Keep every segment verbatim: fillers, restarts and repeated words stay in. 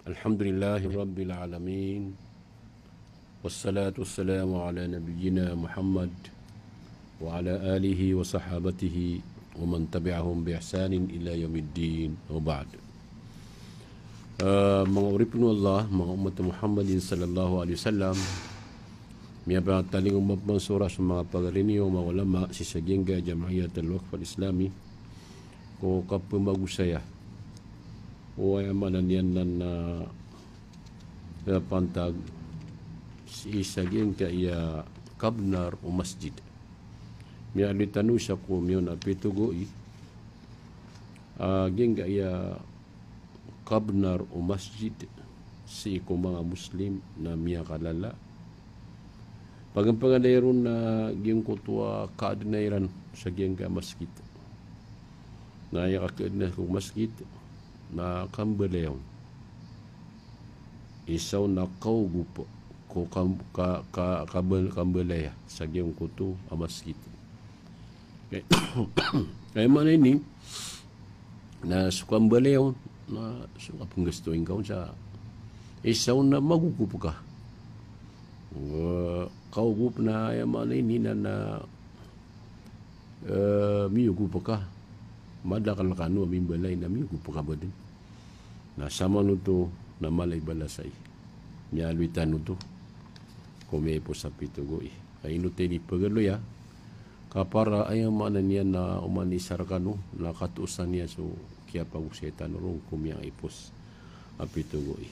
Alhamdulillahi Rabbil Alamin. Wassalatu wassalamu ala nabiyyina Muhammad wa ala alihi wa sahabatihi wa man tabi'ahum bi ihsanin ila yaumiddin. Wa ba'd. Ah, manga oripn o Allah, manga ummat o Muhammadin sallallahu alaihi wasallam, miyapakatalingoma pman so oras o manga pagari niyo, manga ulama, sii sa giyangkaya Jam'iyyat al-Waqf al-Islami, ko kapmagosaya o aya maana niyan na, na, na pantag sii sa giyangkaya kabnar o masjid. Miyaaloy tano sa ko miyaona a pithagoi, ah, giyangkaya kabnar o masjid sii ko manga Muslim na miyakalala. Paganay ron na giyangkoto a kaadna iran sa giyangkaya masjid. Na aya kakaadna ko masjid na kambalayaw. Isa on na kaogop ko kam-, ka-, ka-, kambal-, kambalaya sa giyangkoto a masjid. Kay-, kaya maana ini, na so kambalayaw, na so kapnggastoin ka on sa isa on na magogop ka. Eh, kaogop na aya maana ini na, na, eh, miyogop ka. Madakl kano a mimbalay na miyogop ka badn. Na samanoto na mala i balas ai. Miyaaloy tano oto ko miyaipos a pithagoi. Ka ino tini pagaloya, ka para aya maana niyan na oman i isa rkano na katoosan iyan so kiyapagosay tano ron ko miyaipos a pithagoi.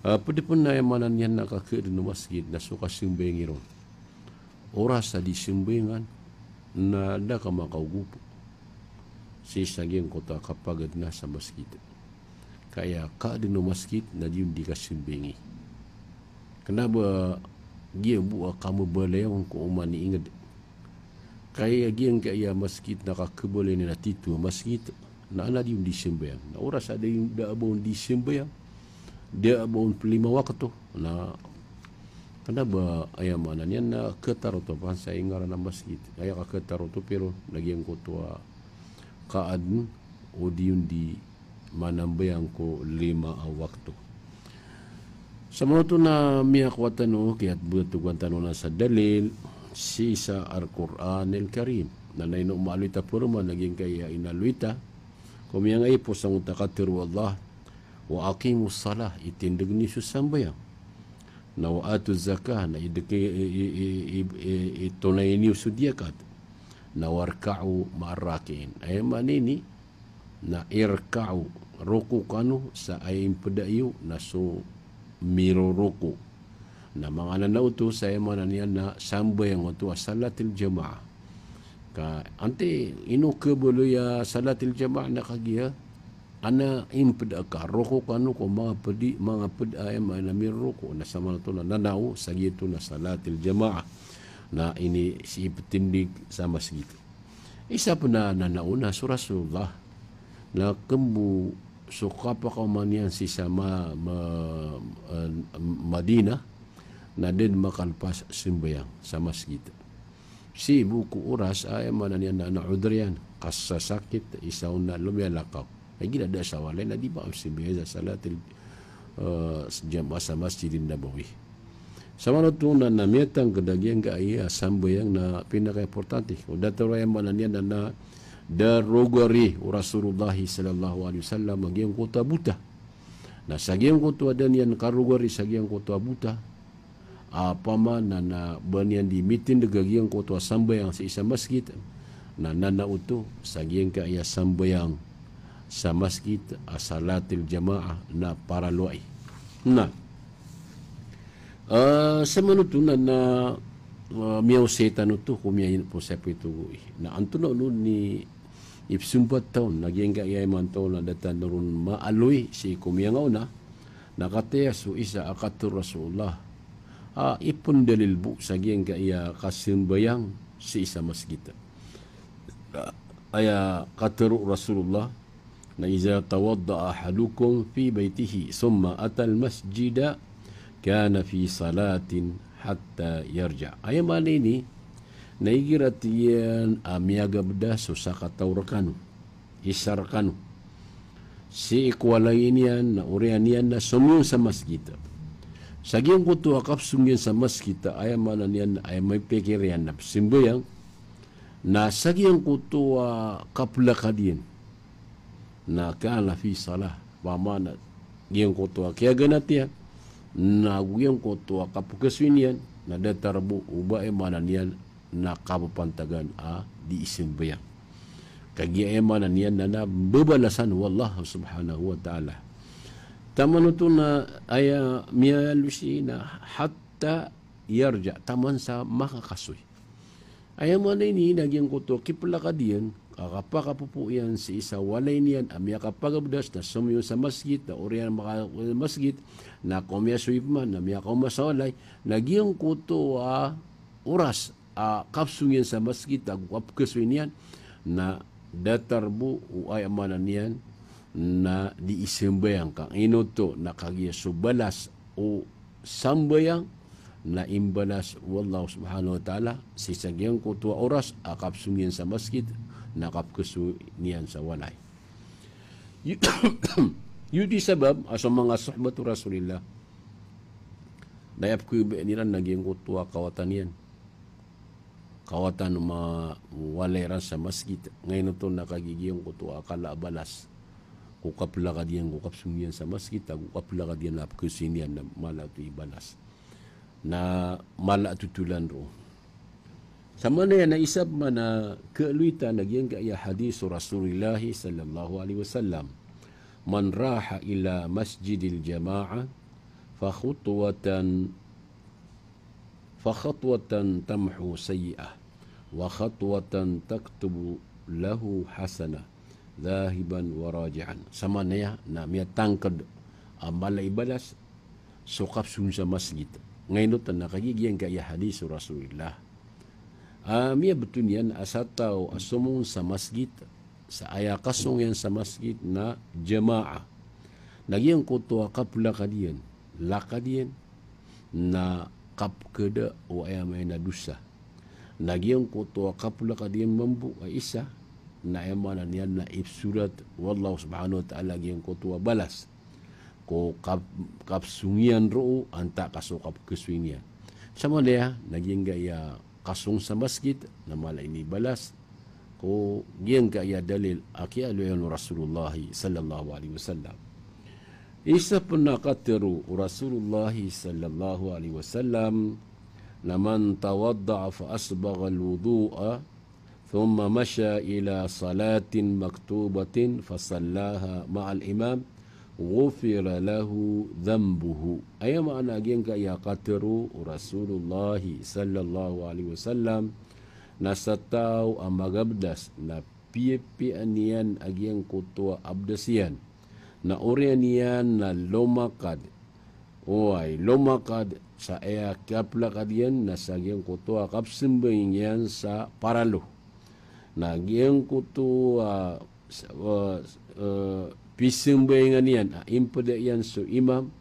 Ah, pd pn aya maana niyan na kakaadn o masjid na so kasambayang iron. Oras a di sambayangan na da ka makaogop sii sa giyangkoto a kapagad na sa masjid. Ka aya kaadn o masjid na di on di kasambayangi. Kna ba giya bo a kamabalayaw ko oman i ingd. Ka aya giyangkaya masjid na kakhabaloy na tito a masjid na, na di on di sambayang. Na oras a da, da a ba on di sambayang, da a ba on plima wakto. Na kna ba aya maana niyan na kataroto pn sa ingaran a masjid. Aya kakataroto piro na giyangkoto a kaadn o di on di manambayang ko lima a wakto. Samanoto na miyakowa tano, kiyatbtogan tano na sa dalil sii sa Al-Qur'an Al-Karim. Na ino maaloy ta paroman na giyangkaya inaloy ta ko miyangaipos angkoto a katharo o Allah, "Wa aqimus salah," itindg niyo so sambayang. Na "Wa atuz zakah," na idk-, i, i, i, i, i, itonay niyo so diyakat. Na "Warka'u ma'ar raki'in." Aya maana ini, na irka'u, roko kano sa aya impda iyo na so miroroko. Na manga nana oto sa aya maana niyan na sambayang oto a salatil jamaah. Ka antai ino khabaloy a salatil jamaah na kagiya ana impda ka, roko kano ko manga pd i, manga pd a aya maana miroroko. Na samanoto na nana o sa giyoto na salatil jamaah. Na ini sii ptindg sa masjid. Isa pn a nana o na so Rasulullah na kmbo so kapakaoma niyan sii sa ma-, ma-, eh, Madinah, na da dn makalpas sambayang sa masjid. Sii bo ko oras a aya maana niyan na, na udr iyan, kasasakit, isa on na lomiyalakaw. Igira da sa walay na di ba sambayang sa salatil, eh, jamaah sa Masjidin Nabawi. Samanoto na, na miyatangkd a giyangkaya sambayang na pinakaimportante. O datar o aya maana niyan na, na da rogari o Rasulullah sallallahu alaihi wasallam a giyangkoto a bota. Na sa giyangkoto a da niyan karogari sa giyangkoto a bota, a pamana na ba niyan di mitindg a giyangkoto a sambayang sii sa masjid, na nana oto sa giyangkaya sambayang sa masjid a salatil jamaah na paralowai. Na, ah, samanoto na, na, ah, miyaosay tano oto ko miyaipos a pithagoi. Na antonaa on i ipsompat tano na giyangkaya imanto na da tano ron maaloy sii ko miyangaona, na kataya so isa a katharo o Rasulullah a ipndalil bo sa giyangkaya kasambayang sii sa masjid. Aya katharo o Rasulullah na, "Idha tawadda'a ahadukum fi baytihi thumma atal masjida kana fi salatin hatta yarji'." Aya maana ini na igira tiyan a miyagabda so sakataw rkano, isa rkano, sii ko walay niyan, na oriyan iyan na somiyong sa masgit. Sa giyangkoto a kapsong iyan sa masgit, aya maana niyan na aya mipikir iyan na pzambayang, na sa giyangkoto a kaplakad iyan na kana fi salah, pamana giyangkoto a kiyaganat iyan, na giyangkoto a kapkasoy niyan, na datar bo o ba aya maana niyan na kapapantagan a di isambayang. Kagiya aya maana niyan na, na bebalasan o Allah subhanahu wa ta'ala. Taman oto na aya miyaaloy sii na hatta yarja, taman sa makakasoy. Aya maana ini na giyangkoto a kiplakad iyan, ka kapakapopo iyan sii sa walay niyan a miyakapagabdas na somiyong sa masgit, na oriyan maka-, masgit, na komiyasoy pman, na miyakaoma sa walay, na giyangkoto a oras a kapsong iyan sa masgit ago kapkasoy niyan, na datar bo o aya maana niyan na di isambayang, ka ino oto na kagiya so balas o sambayang na imbalas o Allah subhanahu wa ta'ala sii sa giyangkoto a oras a kapsong iyan sa masgit na kapkasoy niyan sa walay. Iyo, iyo di sabap a so manga sohbat o Rasulillah na aya pkhababayaan iran na giyangkoto a kawatan iyan, kawatan o manga walay iran sa masgit. Ngaino oto na kagiya giyangkoto a kala a balas ko kaplakad iyan ko kapsong iyan sa masgit ago kaplakad iyan a pkasoy niyan, na mala oto i balas, na mala a totolan roo. Sa maana iyan na isa pman a kaaloy ta na giyangkaya hadis o Rasulillah sallallahu alaihi wasallam, "Man raha ila masjidil jama'ah fa khutwatan, fa khutwatan tamhu sayyi'ah, wa khutwatan taktubu lahu hasanah, dhahiban wa raji'an." Sa maana iyan na miyatangkd a mala i balas so kapsong sa masgit. Ngaino oto na kagiya giyangkaya hadis o Rasulillah a miyabtoon iyan a sa taw a somong sa masgit, sa aya kasong iyan sa masgit na jamaah, na giyangkoto a kaplakad iyan, lakad iyan, na kapkada o aya maana niyan na dosa. Na giyangkoto a kaplakad iyan mambo a isa, na aya maana niyan na ipsorat o Allah subhanahu wa ta'ala giyangkoto a balas ko kap-, kapsong iyan roo antaa ka so kapkasoy niyan. Sa maana iyan na giyangkaya kasong sa masgit na mala ini balas ko giyangkaya dalil a kiyaaloy o Rasulullah sallallahu alaihi wasallam. Isa pn a katharo o Rasulullah sallallahu alaihi wasallam na, "Man tawadda'a fa asbaghal wudu'a, thumma masha ila salatin maktubatin fa sallaha ma'al imam, ghufira lahu dhanbuhu." Aya maana giyangkaya katharo o Rasulullah sallallahu alaihi wasallam na sa taw a magabdas na piyapiyaan iyan a giyangkoto a abdas iyan, na oriyan iyan na lomakad, oway, lomakad sa aya kaplakad iyan na sa giyangkoto a kapsambayang iyan sa paralo. Na giyangkoto a, sa, a, a, pisambayangan iyan a impda iyan so imam,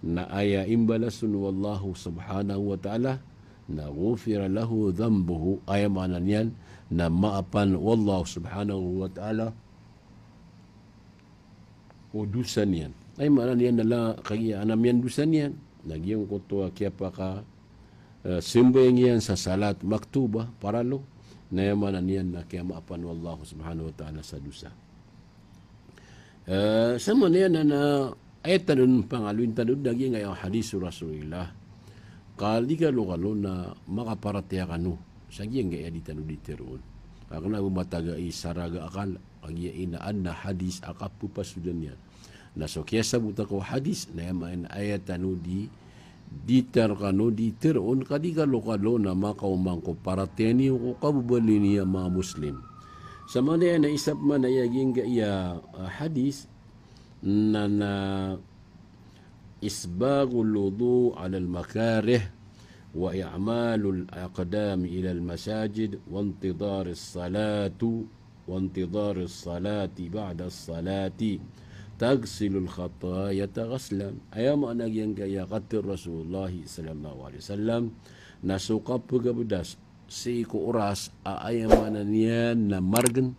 na aya imbalasan o Allah subhanahu wa ta'ala na ghufira lahu dhanbuhu, aya maana niyan na maapan o Allah subhanahu wa ta'ala o dosa niyan. Aya maana niyan na la kagiya ana miyandosa niyan na giyangkoto a kiyapaka, eh, sambayang iyan sa salat maktuba, paralo, na aya maana niyan na kiyamaapan o Allah subhanahu wa ta'ala sa dosa. Eh, sa maana niyan na, na aya tano pangaloyin tano na giyangkaya hadis o Rasulillah. Ka di kalokalo na makaparatiyaya kano sa giyangkaya di tano di tharoon. Ka kna o ba taga i sa raga a akal, kagiya aya na hadis a kapphasodan iyan. Na so kiyasabot ko hadis na aya maana aya tano di, di tano kano di tharoon ka di kalokalo na makaoma ko paratiyaya niyo ko kababaloy niyo a manga Muslim. Sa maana niyan na isa pman a aya giyangkaya, ah, hadis na, na isbaghul wudu' 'alal makarih, wa i'malul aqdam ilal masajid, wa intidharis salatu, wa intidharis salati ba'das salati taghsilul khatayata ghaslan. Aya maana giyangkaya katharo o Rasulullah sallallahu alaihi wasallam na so kapagabdas sii ko oras a aya maana niyan na margn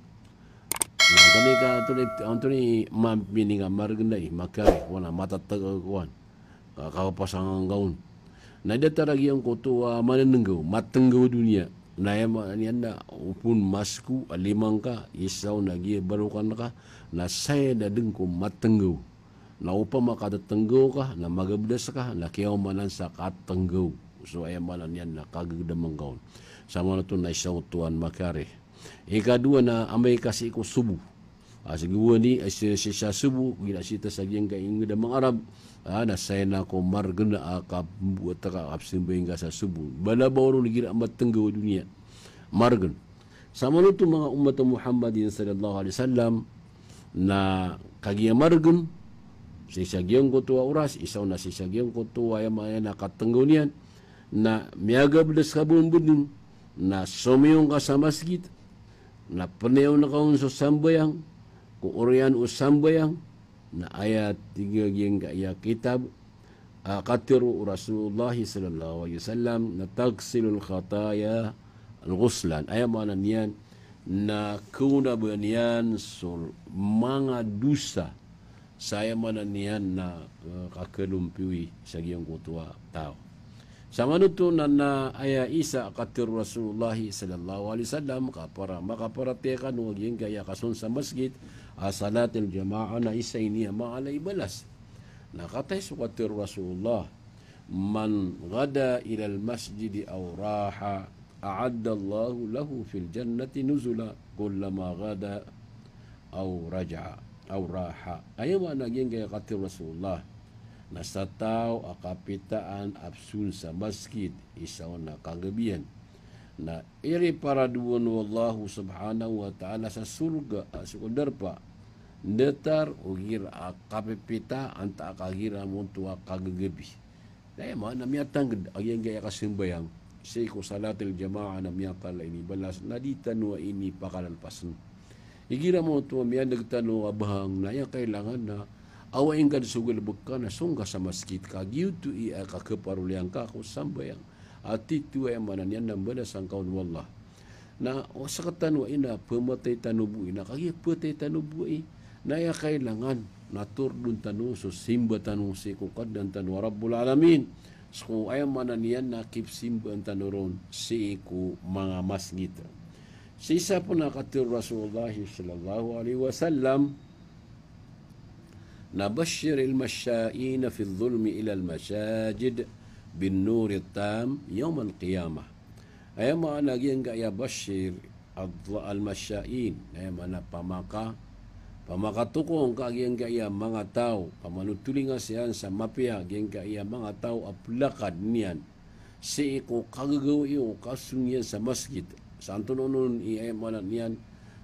Na antonaa i ka, antonaa i, antonaa i mapini nga margn ai, makari, wana matatagaw kowan. Ka, kapasang angka on. Na datar a giyangkoto a mananenggaw, matenggaw a doniya. Na aya maana niyan na opama masko a lima ngka, isa on a giya balokan ka, na saya na dn ko matenggaw. Na opama katetenggaw ka, na magabdas ka, na kiyaomanan sa katenggaw. So aya maana niyan na kagagdam angka on. Samanoto na isa oto a makari. Ikadowa na amay ka sii ko sobo. A, sii gowani, a, sii, sii sa sobo, igira sii ta sa giyangkai a ingd a manga Arab. A, na saya na ko margn a kapmboat ka, kapsambayang ka sa sobo. Bala ba oron igira matenggaw a doniya. Margn. Samanoto manga ummat Muhammadin sallallahu alaihi wasallam, na kagiya margn, sii sa giyangkoto a oras, isa on na sii sa giyangkoto a aya maana niyan na katenggaw niyan, na miyagabdas ka bo mbdn, na somiyong ka sa masgit, na pnayawn ka on so sambayang ko oriyan o sambayang, na aya tig a giyangkaya kitab a katharo o Rasulullah sallallahu alaihi wasallam na taghsilul khataya ghuslan. Aya maana niyan na khaonabaan iyan so manga dosa sa aya maana niyan na, eh, kakalompiwi sa giyangkoto a taw. Samanoto na, na aya isa a katharo o Rasulullah sallallahu alaihi wasallam, ka para, makaparatiyaya kano a giyangkaya kasong sa masgit a salatil jamaah na isa ini a mala i balas. Na kataya so katharo o Rasulullah, "Man ghada ilal masjidi aw raha, a'addallahu lahu fil jannati nuzula, kullama ghada aw raja'a, aw raha." Aya maana giyangkaya katharo o Rasulullah, na sa taw a kapitaan a pzoon sa masgit, isa on a kagabian, na iriparadowan o Allah subhanahu wa ta'ala sa sorga, a, so kadarpa, datar o gira a kapipita antaa ka gira moto a kagagabi. Na aya maana miyatangkd a giyangkaya kasambayang sii ko salatil jamaah na miyakala ini balas, na di tano a ini pakalalpasn. Igira moto a miyaneg tano a bahang na aya kailangan na awaing ka dn so galbk ka na song ka sa masgit ka, giyoto i a kakaparoliyan ka ko sambayang. A tito aya maana niyan na mbalasan ka on o Allah. Na o sktano a ina pmatay tano bo i, na kagiya ptay tano bo i, na aya kailangan na tordon tano so simba tano sii ko Kadnan tano a Rabbul Alamin. So aya maana niyan na kipsimbaan tano ron sii ko manga masgit. Sii sa pn a katharo o Rasulullah sallallahu alaihi wasallam, na bashshiril mashsha'ina fidh dhulmi ilal masajid bin nurit tam yawmal qiyamah. Aya maana giyangkaya bashshir al-, al-mashsha'in, aya maana pamaka, pamakatoko ngka giyangkaya manga taw, pamanotolinga siyan sa mapiya giyangkaya manga taw a plakad niyan sii ko kagagawii o kasong iyan sa masgit. Sa antonaa on i aya maana niyan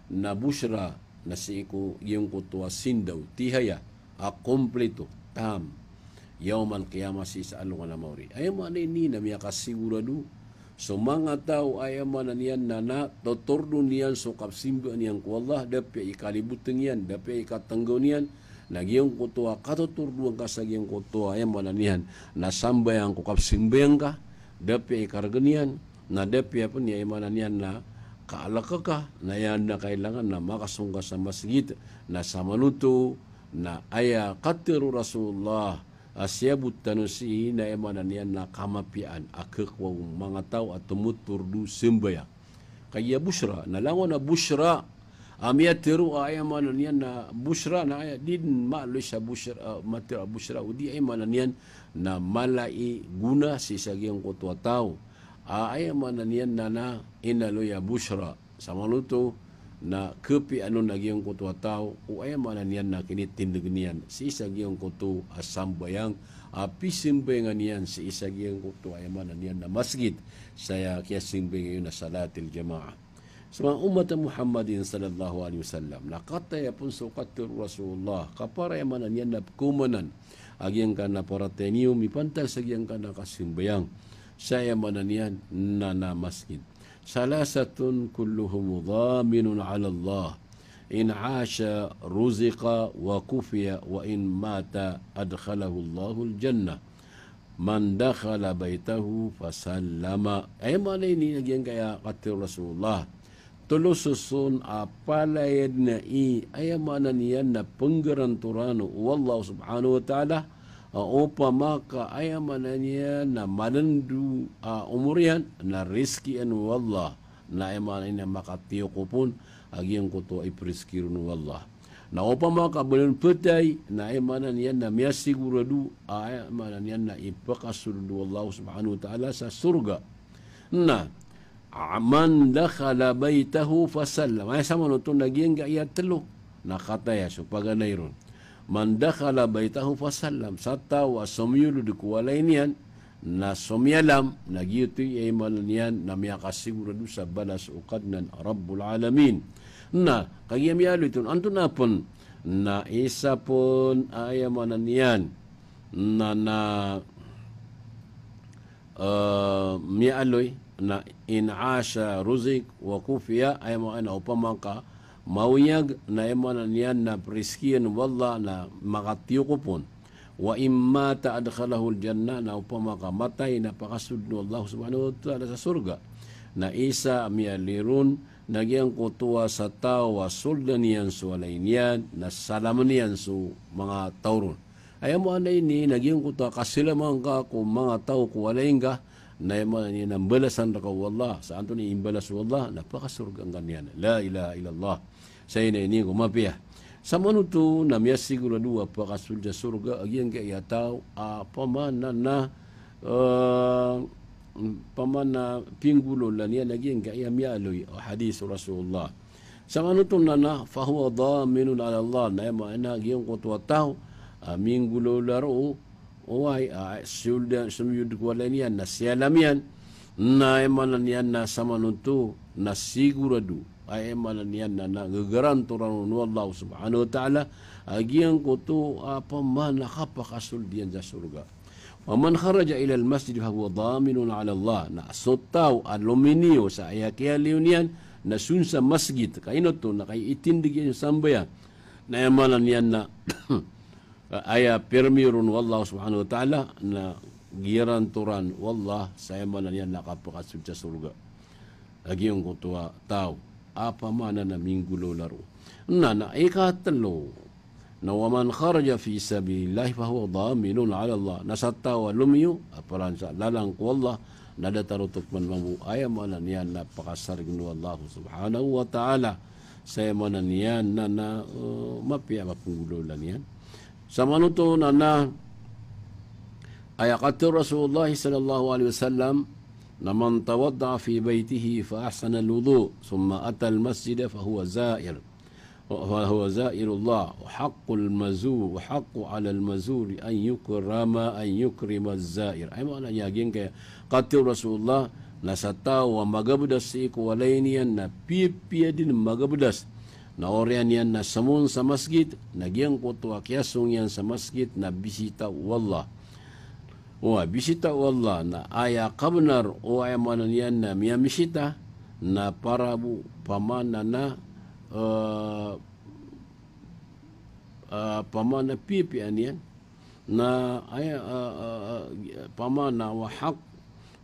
na bushra, na sii ko giyangkoto a sindaw, tihaya, a komplito, tam, yawmal qiyamah, sii sa alongan a maori. Aya maana ini na miyakasigorado so manga taw a aya maana niyan na, na totordon iyan so kapsimbaan iyan ko Allah, da piya i kalibotng iyan, da piya i katenggaw niyan, na giyangkoto a katotordoan ka sa giyangkoto a aya maana niyan na sambayang ko kapsimbayang ka, da piya i kargn iyan, na da piya pn i aya maana niyan na kaalaka ka, na aya na kailangan na makasong ka sa masgit, na samanoto na aya katharo o Rasulullah a siyabot tano sii na aya maana niyan na kamapiyaan a khakowa o manga taw a tomotordo sambayang. Kagiya bushra, na langon a bushra a miyatharo a aya maana niyan na bushra na aya di dn maaloy sa bushra, a, matharo a bushra, odi aya maana niyan na mala i gona sii sa giyangkoto a taw a aya maana niyan na, na inaloy a bushra. Samanoto na khapiyaan on a giyangkoto a taw o aya maana niyan na kinitindg niyan sii sa giyangkoto a sambayang a pisambayangan iyan sii sa giyangkoto a aya maana niyan na masgit, sa aya kiyasambayang iyan na salatil jamaah. So manga ummat a Muhammadin sallallahu alaihi wasallam, na kataya pn so katharo o Rasulullah, ka para aya maana niyan na pkhaomanan a giyangkanan a paratiyaya niyo mipantag sa giyangkanan a kasambayang sa aya maana niyan na, na masgit. Thalathatun kulluhum dhaminun 'ala Allah. In 'asha ruziqa wa kufiya wa in mata adkhalahu Allahul jannah. Man dakhala baitahu fasallama. Aya maana ini a giyangkaya katharo o Rasulullah. tolososon a palaya dn i, aya maana niyan na pnggarantoran o Allah subhanahu wa ta'ala, a opama ka aya maana niyan na malndo a omor iyan, na rizkian o Allah, na aya maana niyan na makatiyokop on a giyangkoto a iprizki ron o Allah. Na opama ka ba dn phatay, na aya maana niyan na miyasigorado, aya maana niyan na ipakasold o Allah subhanahu wa ta'ala sa sorga. Na, man dakhala baytahu fasallam. Aya samanoto na giyangkaya tlo na kataya so paganay ron. Man dakhala baytahu fasallam. Sa taw a somiyolod ko walay niyan, na somiyalam, na giyoto i aya maana niyan na miyakasigorado sa balas o Kadnan a Rabbul Alamin. Na, kagiya miyaaloy oto, antonaa pn, na isa pn aya maana niyan, na, na, eh, miyaaloy, na in asha ruzik wa kufiya, aya maana opama ka mawiyag, na aya maana niyan na prizkian o Allah na makatiyokop on. Wa in mata adkhalahul jannah, na opama ka matay na pakasold o Allah subhanahu wa ta'ala sa sorga. Na isa a miyaaloy ron, na giyangkoto a sa taw a soldan iyan so walay niyan, na salaman iyan so manga taw ron. Aya maana ini, na giyangkoto a kasalaman ka ko manga taw ko walay ngka, na aya maana niyan na mbalasan rka o Allah. Sa antonaa i imbalas o Allah, na pakasorga ngka niyan. La ilaha illallah. Saya ini ko mapiya. Samanoto na miyasigorado a pakasold sa sorga a giyangkaya taw a pamana na, eh, pamana pinggolaola niyan a giyangkaya miyaaloy a hadis o Rasulullah. Samanoto na, na, fahuwa dhaminun ala Allah, na aya maana giyangkoto a taw a minggolaola roo, oway, a, soldan, somiyolod ko walay niyan, na siyalam iyan, na aya maana niyan na samanoto na sigorado, aya maana niyan na, na gagarantoran o Allah subhanahu wa ta'ala a giyangkoto a pamana kapakasold iyan sa sorga. Wa man kharaja ilal masjid fahuwa dhaminun ala Allah. Na so taw a lominiyo sa aya kiyaliyo niyan na son sa masgit, ka ino oto, na kay itindg iyan so sambayang, na aya maana niyan na aya pirmiyo ron o Allah subhanahu wa ta'ala, na giyarantoran o Allah sa aya maana niyan na kapakasold sa sorga a giyangkoto a taw a pamana na minggolaola roo. Na, na ikatlo, na wa man kharaja fi sabilillahi fahuwa dhaminun ala Allah. Na sa taw a lomiyo a paran sa lalan ko Allah, na datar oto pman mambo, aya maana niyan na pakasargn o Allah subhanahu wa ta'ala sa aya maana niyan na, na, eh, mapiya a mapnggolaola niyan. Samanoto na, na aya katharo o Rasulullah sallallahu alaihi wasallam, na man tawadda'a fi baytihi fa ahsanal wudu, thumma atal masjida fahuwa zair. Fahuwa zairullah, wa haqqul mazur, wa haqqu alal mazuri an yukrama, an yukrima zair. Aya maana niyan giyangkaya katharo o Rasulullah, na sa taw a magabdas sii ko walay niyan na piyapiya dn magabdas. Na oriyan iyan na somon sa masgit, na giyangkoto a kiyasong iyan sa masgit na bisita o Allah. Oway, bisita o Allah, na aya kabnar o aya maana niyan na miyamisita, na para bo pamana na, eh, eh, pamana piyapiya niyan. Na aya, eh, eh, eh, pamana wa haqq,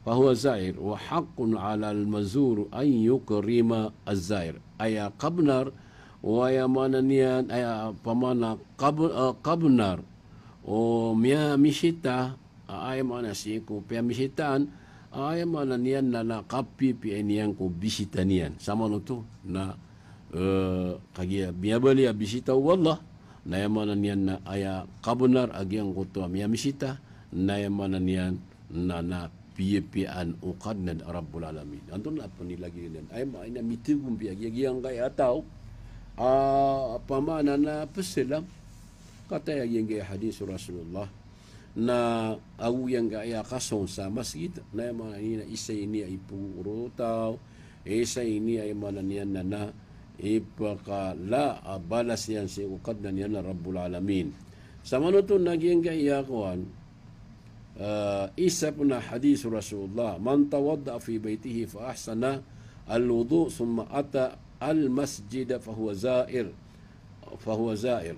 fahuwa zair, wa haqqun alal mazur an yukrima az-zair. Aya kabnar o aya maana niyan, aya pamana kab-, eh, kabnar o miyamisita, a, aya maana sii ko piyamisitaan, a, aya maana niyan na, na kapipiya niyan ko bisita niyan. Samanoto na, eh, kagiya miyabaloy a bisita o Allah, na aya maana niyan na aya kabnar a giyangkoto a miyamisita, na aya maana niyan na, na piyapiyaan o Kadnan a Rabbul Alamin. Antonaa pn i lagid iyan? Aya maana na mitigompiya a giya, giyangkaya taw a pamana na psalam. Kataya giyangkaya hadis o Rasulullah. Na ago giyangkaya kasong sa masgit, na aya maana niyan na isa ini a ipogo o taw, isa ini a aya maana niyan na, na ipakala a balas iyan sii ko Kadnan iyan a Rabbul Alamin. Samanoto na giyangkaya kowan, eh, isa pn a hadis o Rasulullah, man tawadda'a fi baytihi fa ahsanal wudu thumma atal masjida fahuwa zair, fahuwa zair.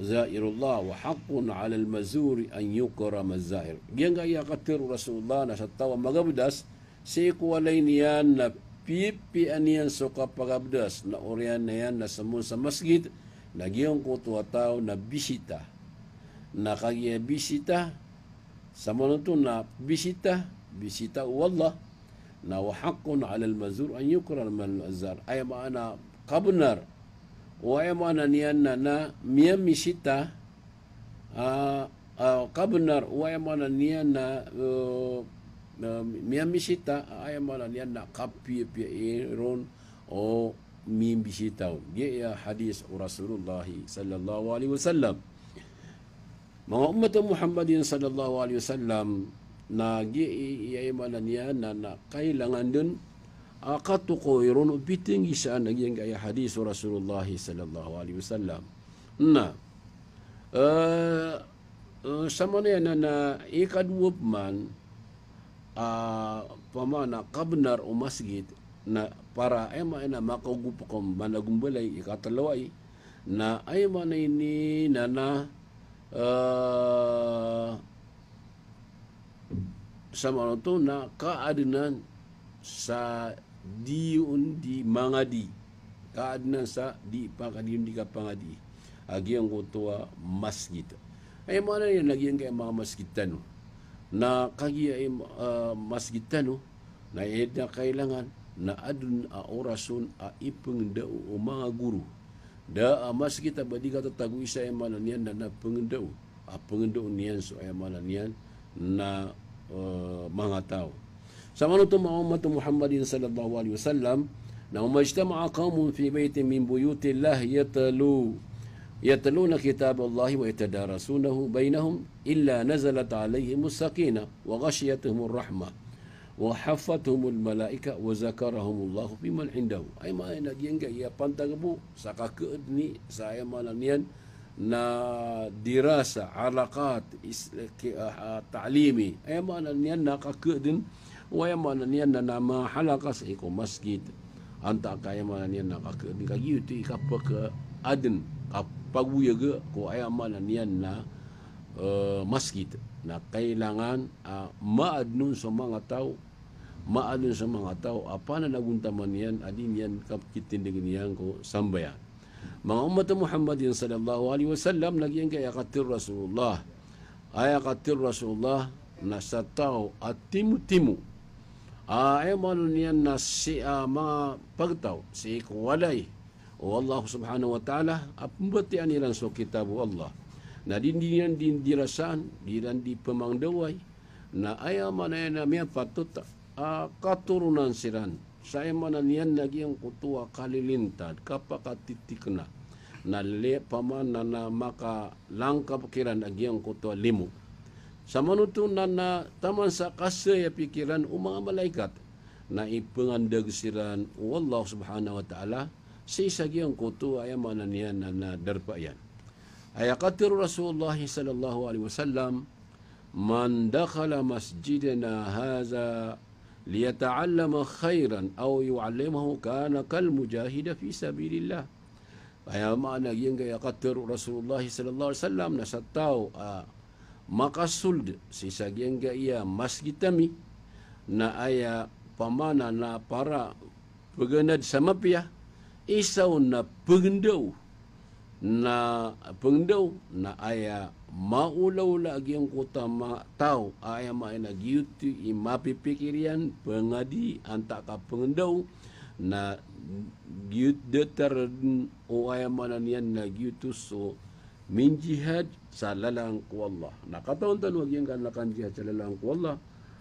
Zairullah, wa haqqun alal mazuri an yukrama zair. Giyangkaya katharo o Rasulullah na sa taw a magabdas sii ko walay niyan na piyapiya niyan so kapagabdas, na oriyan iyan na somon sa masgit, na giyangkoto a taw na bisita. Na kagiya bisita, samanoto na bisita, bisita o Allah, na wa haqqun alal mazur an yukram al mazar. Aya maana kabnar, o aya maana niyan na, na miyamisita, ah, ah, kabnar, o aya maana niyan na, eh, eh, miyamisita, aya maana niyan na kapiyapiya iron o mimbisita on. Giya hadis o Rasulullah sallallahu alaihi wasallam. Manga ummat o Muhammadin sallallahu alaihi wasallam, na giya i, i, aya maana niyan na, na kailangan dn a katoko iron o pitenggisaan a giyangkaya hadis o Rasulullah sallallahu alaihi wasallam. Na, eh, eh, samanaya na, na ikadowa pman, ah, pamana kabnar o masgit, na para aya maana makaogop ko managombalay, ikatlo ai, na aya maana ini na, na, eh, samanoto na kaadnan sa di on di mangadi. Kaadnan sa di paka-, di on di kapangadi a giyangkoto a masgit. Aya maana niyan na giyangkaya manga masgit tano. Na kagiya, eh, masgit tano, na aya dn a kailangan na adn a oras on a ipngndao o manga goro. Da a masgit a ba di katatago isa, aya maana niyan na, na pngndao. A pngndao niyan so, aya maana niyan na, eh, manga taw. Samanoto manga ummat o Muhammadin sallallahu alaihi wasallam, na wa majtama'a qawmun fi baytin min buyutillah yatlu-, yatluna kitaballahi wa yatadarasunahu baynahum illa nazalat alaihimus sakinah wa ghashiyatuhumur rahmah wa haffathumul malaikah wa zakarahumullahu fiman indahu. Aya maana niyan na giyangkaya pantag bo sa kakhaadni sa, aya maana niyan na dirasa, halaqat, is-, ki-, ah, ah, ta'limi. Aya maana niyan na kakhaadn, o aya maana niyan na, na manga halaqa sii ko masgit. Antaa ka aya maana niyan na kakhaadn, ka giyoto i kapakaadn, kapagoyaga ko aya maana niyan na, eh, masgit. Na kailangan, ah, maadn on so manga taw, maadn on so manga taw a pananagontaman iyan a di niyan kapkitindgn iyan ko sambayang. Manga ummat o Muhammadin sallallahu alaihi wasallam, na giyangkaya katharo o Rasulullah. Aya katharo o Rasulullah na sa taw a timotimo a, aya maana niyan na sii, ah, manga pagtaw sii ko walay o Allah subhanahu wa ta'ala a pmbatiyaan iran so kitab o Allah. Na di, di niyan di dirasaan, di iran di pmangndawai. Na aya maana niyan na miyapatot a katoronan siran sa, aya maana niyan na giyangkoto a kalilintad, kapakatitikna. Na le-, pamana na makalangkap kiran a giyangkoto a limo. Samanoto na, na taman sa kasayapi kiran o manga malaikat, na ipngandag siran o Allah subhanahu wa ta'ala sii sa giyangkoto a, aya maana niyan na, na darpa iyan. Aya katharo o Rasulullah sallallahu alaihi wasallam, "Man dakhala masjidana hadha liyata'allama khairan aw yu'allimahu kana kal mujahidi fi sabilillah." Aya maana giyangkaya katharo o Rasulullah sallallahu alaihi wasallam na sa taw a makasold sii sa giyangkaya masgit ami, na aya pamana na para pganad sa mapiya, isa on na pngndao, na pngndao, na aya maolaola a giyangkoto a ma-, taw a aya maana giyoto i mapipikir iyan, pngadi antaa ka pngndao, na giyoto datar dn o aya maana niyan na giyoto so minjihad sa lalan ko Allah. Na katawan tano a giyangkanan a kanjihad sa lalan ko Allah,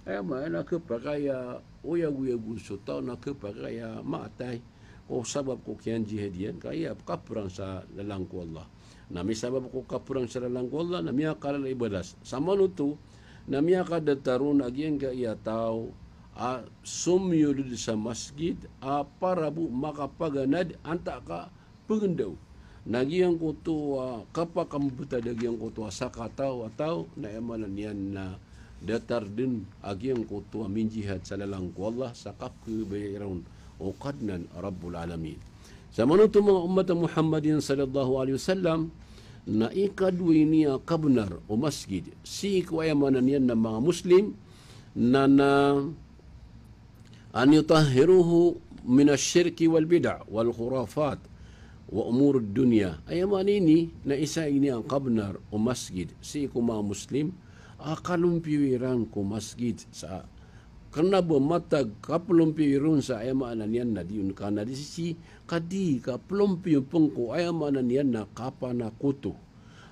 aya maana khapakay a oyagoyag on so taw na khapakay a maatay ko sabap ko kiyanjihad iyan, ka aya kaprang sa lalan ko Allah. Na misabap ko kaprang sa lalan ko Allah, na miyakalala i balas. Samanoto na miyakadatar on a giyangkaya taw a somiyold sa masgit a para bo makapaganad antaa ka pngndao. Na giyangkoto a kapakambtad a giyangkoto a sakataw a taw, na aya maana niyan na datar dn a giyangkoto a minjihad sa lalan ko Allah sa kapkhabayai ron o Kadnan a Rabbul Alamin. Samanoto manga ummat a Muhammadin sallallahu alaihi wasallam, na ikadowa ini a kabnar o masgit sii ko, aya maana niyan na manga Muslim, na, na an yutahhiruhu min ash-shirki wal bid'ah wal khurafat wa umur ad-dunya. Aya maana ini na isa ini a kabenar o masgit sii ko manga Muslim a kalompiyo iran ko masgit sa kena ba matag kapelompiyo iron sa aya maana niyan na di on ka na di sii ka di kapelompiyo pen ko aya maana niyan na kapanakoto.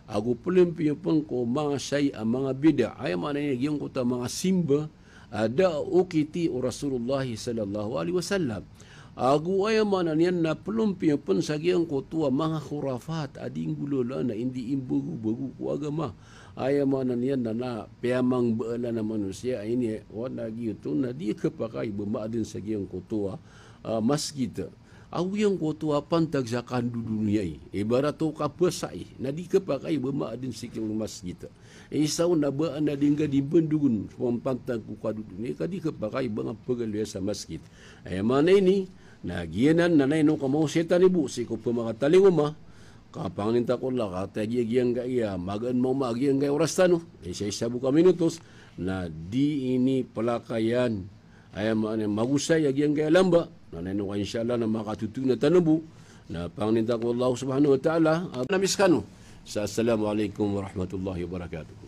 Ago pelompiyo pen ko manga shayi a manga bid'ah, aya maana niyan giyangkoto a manga simba a da a okiti o Rasulullah sallallahu alaihi wasallam. Ago aya maana niyan na pelompiyo pen sa giyangkoto a manga khurafat a di nggolalan a indi imbagobago ko agama. Aya maana niyan na, na piyamangbalan a manosiya a ini, o na giyoto na di kepakay ba maaden sa giyangkoto a, ah, masgit. Ago giyangkoto a pantag sa kandodoniya i. Ibarat o kabasa i, na di kepakay ba maaden sii ko masgit. Isa on a ba anda di ngka di bendogon, so pantag ko kandodoniya i, ka di kepakay ba nga pegaloya sa masgit. Aya maana ini, na giyanan na naino ka maosiyatan i bo sii ko pemakatalingoma, ka pangnin ta ko Allah, ka ta giya giyangkaya, magaan maoma giyangkaya oras tano, isa-isa bo ka minutos, na di ini pelakayan, aya maana magosay a giyangkaya lamba, na naino ka insha Allah na makatotoona tano bo, na pangnin ta ko Allah subhanahu wa ta'ala, a, na miskano. Sa assalamu alaikum warahmatullahi wabarakatuh.